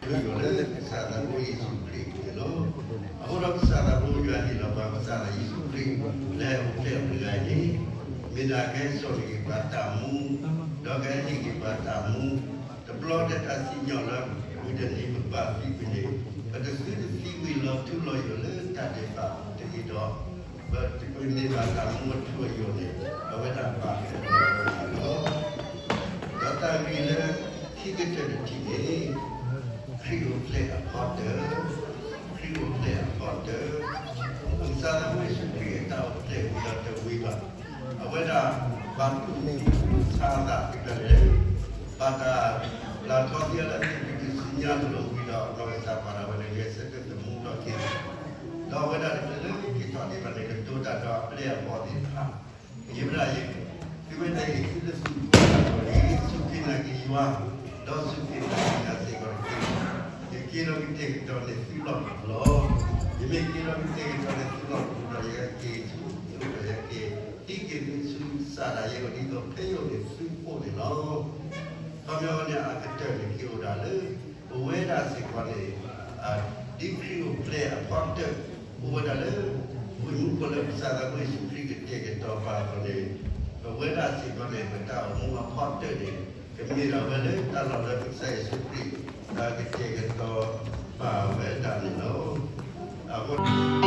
လၢယွၤလၢကစၢ်သးဘိယ့ၣ်ၡူးခရံာ်အပူၤန့ၣ်လီၤ. အဃိဒီးကစၢ်သးဘိယွၤဟ့ၣ်လီၤပှၤကစၢ်ယ့ၣ်ၡူးခရံာ် လၢအအိၣ်ဖျဲၣ်အပူၤတဂၤအံၤန့ၣ်, မ့ၢ်ဒၣ်ကဟဲစိာ်န့ၢ်က့ၤပှၤတၢ်မူ, ဒီးကဟဲဟ့ၣ်က့ၤပှၤတၢ်မူ, တဘျီလၢတၢ်စံၣ်ညီၣ်လၢ မုၢ်တနံၤပဘၣ်သံကွံာ်န့ၣ်, ပတသုတသံဝံၤလီၤထူလီၤယိာ်လၢတၢ်ဒဲးဘးတဂ့ၤဒီး, ပတန့ၢ်ဘၣ်တၢ်မူအထူအယိာ်န့ၣ်, အဝဲဒၣ်ဘၣ်ထွဲဒီးလီၤ. ဒီးတၢ်ဂ့ၢ်လၢခံကတၢၢ်တထံၣ်န့ၣ်, ခရံာ်အိၣ်ဖျဲၣ်အဖီတၢၣ်, ခရံာ်အိၣ်ဖျဲၣ်အဖီတၢၣ်, ကစၢ်သးဘိယ့ၣ်ၡူးခရံာ်အတၢ်အိၣ်ဖျဲၣ်ဝံၤဒီးတဝံၤဘၣ်, အဝဲဒၣ်ဘၣ်တူၢ်ဆါသးတကလဲာ်, ဘၣ်တၢ်ပျၢ်ထီသံအီၤလၢအသွံၣ်ဖံးတစုညါတလိၤဝံၤဒီး အနီၢ်ကစၢ်ပာ်ဒၣ်ဝဲလၢဂဲၤဆၢထၢၣ်သမူထီၣ်က့ၤ, ဒီးအဝဲဒၣ်တချုးလၢက့ၤထီၣ်ဒံးဘၣ်န့ၣ် ကတိၤတၢ်ဒီးအပျဲၢ်အဘီၣ်သ့ၣ်တဖၣ်, ယဲဒၣ်ယဲ, သုဝဲသ့ၣ်အံၤ သုတသူၣ်ကိၢ်သးဂီၤတဂ့ၤ, စူၢ်က့ၤနာ်က့ၤယွၤ, ဒီးစူၢ်က့ၤနာ်က့ၤတၢ်စ့ၢ်ကီးတက့ၢ်. ယက့ၤဒီးကတဲာ်ကတီၤန့ၢ်သုလီၢ်ပူၤလီၤ. ယမ့ၢ်က့ၤဒီးကတဲာ်ကတီၤန့ၢ်သုလီၢ်ပူၤဒီး ယဟဲက့ၤဆူသုဒီးယဟဲက့ၤ, ဟံးက့ၤသုဆူကစၢ်ဒၣ်ယဲအအိၣ် ဒ်သိးဖဲယအိၣ်န့ၣ်သုအိၣ်န့ၣ်လီၤ. ခီပညီန့ၣ် အကတၢၢ်န့ၣ်က့ၤအိၣ်ဒၣ်လၢ ပဝဲဒၣ်စ့ၢ်ကီးန့ၣ် ဒ်ခရံာ်အိၣ်ဖျဲၣ်အဖီတၢၣ် အိၣ်ဝဲဒၣ်လၢ ဝ့ၢ်မူခိၣ်လၢကစၢ်သးဘိယ့ၣ်ၡူးခရံာ်ကတဲာ်ကတီၤပာ်အသိးန့ၣ်, ပဝဲဒၣ်စ့ၢ်ကီးန့ၣ် ပတၢ်အိၣ်မူအဖီတၢၣ်န့ၣ် ကမ့ၢ်ဒၣ်ဝဲလၢတၢ်လီၢ်လၢကစၢ်ယ့ၣ်ၡူးခရံာ် ကတဲာ်ကတီၤပာ်ဝဲဒၣ်န့ၣ်လီၤ. အဃိ